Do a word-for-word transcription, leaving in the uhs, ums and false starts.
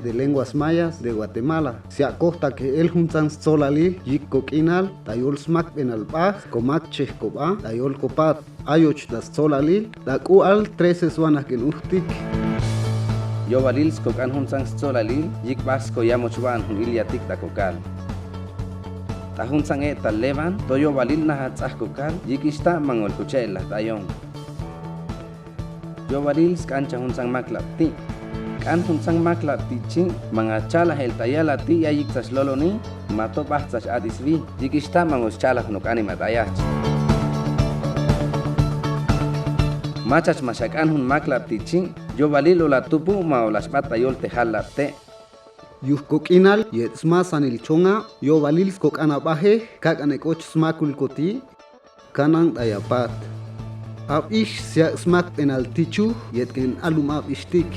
de Lenguas Mayas de Guatemala. Siakojtak je'el juntsang stsolalil yɨk kok'inal, tayol smakpenal b'a, skomakchejko b'a, tayol kopat. Ayoch ta stsolalil, ta k'u'al trece sbanak'en ujtik. Yobalil skok'an juntsang stsolalil yɨk b'ax skoyamoch ba'an jun iliatik ta kokal. Ta juntsang e'etal leban, toyobalil najats'aj kokal yɨkixh ta'mangol koche'elaj t'ayon. Yobalil sk'ancha juntsang maklapti'. K'an juntsang maklapti' chi, mangachalaj el tayalati' ya yɨktsach loloni, mato b'ajtsach at'isbi, yɨkixh ta'mangol schalaj nok'anema t'ayach. Machach maxak'an jun maklapti' chi, yobalil olatupu' ma olach'bat tayol tejallapte'. Yujkok'inal yet smasanil chonga, yobalil skok'an ab'aje, kak'an ek'och smakulkoti, kanan t'ayapat. Ab'ix siak' smakpenal tichuj yet ka'en alum ab'ixhtik.